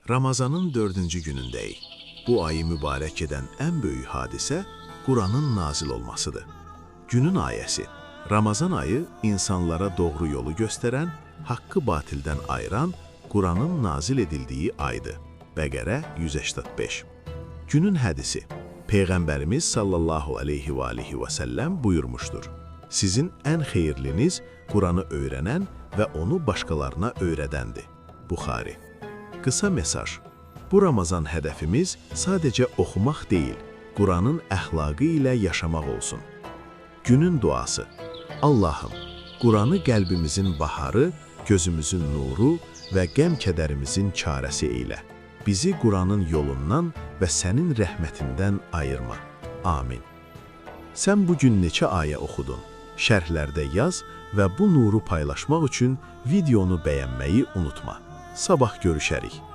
Ramazanın dördüncü günündəyik. Bu ayı mübarək edən ən böyük hadisə Quranın nazil olmasıdır. Günün ayəsi. Ramazan ayı insanlara doğru yolu göstərən, haqqı batildən ayıran Quranın nazil edildiyi aydır. Bəqərə 185. Günün hədisi. Peyğəmbərimiz sallallahu aleyhi və alihi və səlləm buyurmuşdur. Sizin ən xeyirliniz Quranı öyrənən və onu başqalarına öyrədəndir. Buxari. Qısa mesaj. Bu Ramazan hədəfimiz sadəcə oxumaq deyil, Quranın əxlaqı ilə yaşamaq olsun. Günün duası. Allahım, Quranı qəlbimizin baharı, gözümüzün nuru və qəm-kədərimizin çarəsi eylə. Bizi Quranın yolundan və sənin rəhmətindən ayırma. Amin. Sən bu gün neçə ayə oxudun? Şərhlərdə yaz və bu nuru paylaşmaq üçün videonu bəyənməyi unutma. Sabah görüşərik.